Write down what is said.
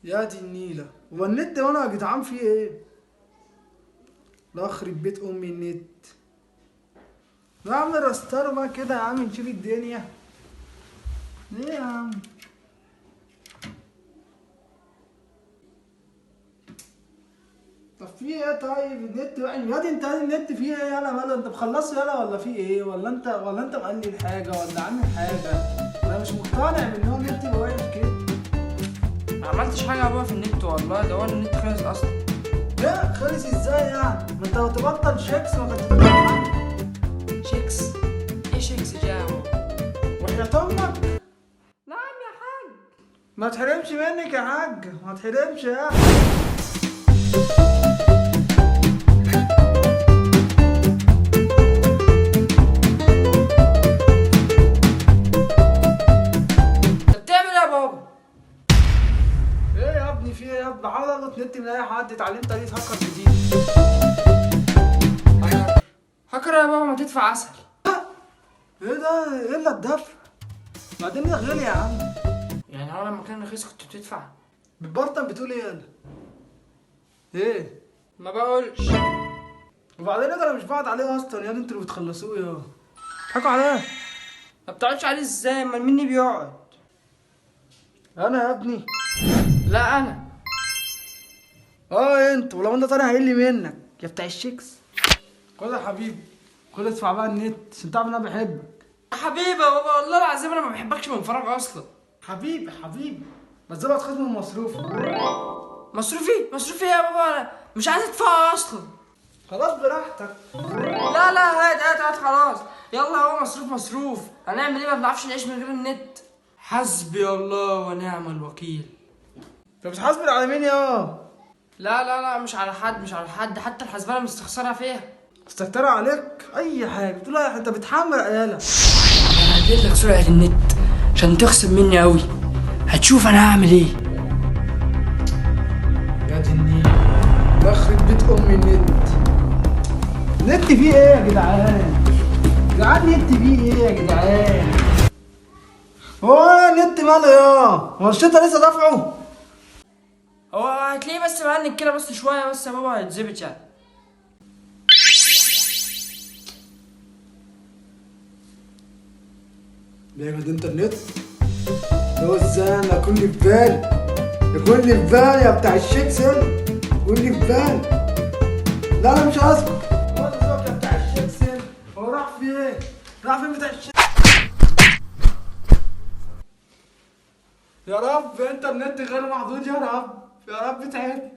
يا دي النيله، هو النت وانا يا جدعان فيه ايه؟ لا اخرب بيت امي النت. لا يا عم restart بقى كده يا عم نشوف الدنيا. ايه يا عم؟ طب في ايه طيب النت يعني يا دي انت النت فيه ايه يالا ماله؟ انت مخلصة يالا ولا في ايه؟ ولا انت مقلل حاجة ولا عامل حاجة؟ انا مش مقتنع بان هو النت يبقى وحش كده. ما عملتش حاجة يا بابا في النت والله، ده هو النت خلص اصلا. لا خلص ازاي يعني؟ ما انت لو تبطل شيكس ما كنتش تبطل حاجة. شيكس؟ ايه شيكس دي يا بابا؟ وحياة امك. نعم يا حاج. ما تحرمش منك يا حاج، ما تحرمش يا حاج. انت بتعمل ايه يا بابا؟ ايه يا ابني في ايه يا ابني؟ بحاول القط نت من اي حد، اتعلمت طريقه هاكر جديد. هاكر؟ هاكر يا بابا، ما تدفع اسهل. ايه ده؟ ايه اللي الدفع؟ بعدين ده غالي يا عم. يعني هو لما كان رخيص كنت بتدفع؟ بتبرطم بتقول ايه يالا؟ ايه؟ ما بقولش. وبعدين انا مش بقعد عليه اصلا يا انتوا اللي بتخلصوه يا. اضحكوا عليا. ما بتقعدش عليه ازاي؟ امال مين بيقعد؟ انا يا ابني. لا انا. انت ولو انت طالع هيقل منك يا بتاع الشيكس. خد يا حبيبي، خد ادفع بقى النت عشان تعرف ان انا بحبك. يا حبيبي يا بابا والله العظيم انا ما بحبكش من فراغ اصلا. حبيبي حبيبي، بس ده بقى من مصروفي. مصروفي؟ مصروفي ايه يا بابا؟ انا مش عايز ادفعه اصلا. خلاص براحتك. لا لا هات هات هات خلاص، يلا هو مصروف مصروف، هنعمل ايه؟ ما بنعرفش نعيش من غير النت. حسبي الله ونعم الوكيل. انت بتحاسب على مين يا؟ لا لا لا مش على حد، مش على حد، حتى الحسبانه مستخسرها فيها. مستكترة عليك اي حاجة، بتقول لها انت بتحمل عيالك. انا هديت لك سرعة النت عشان تخصم مني قوي، هتشوف انا هعمل ايه. يا دي النيل، بخرب بيت امي النت. النت فيه ايه يا جدعان؟ جدعان النت فيه ايه يا جدعان؟ هو النت ماله يا؟ هو الشتا لسه دافعه؟ هو هتلاقيه بس مهنج كده بس شوية بس يا بابا هيتظبط يعني. بيعمل انترنت؟ هو ازاي؟ انا كل في بالي، كل في بالي يا بتاع الشيكس، كل في بالي. لا انا مش هسكت. هو ده يا بتاع الشيكس، هو راح فين؟ راح فين بتاع الشيكس؟ يا رب انترنت غير محدود يا رب، يا رب تعبت.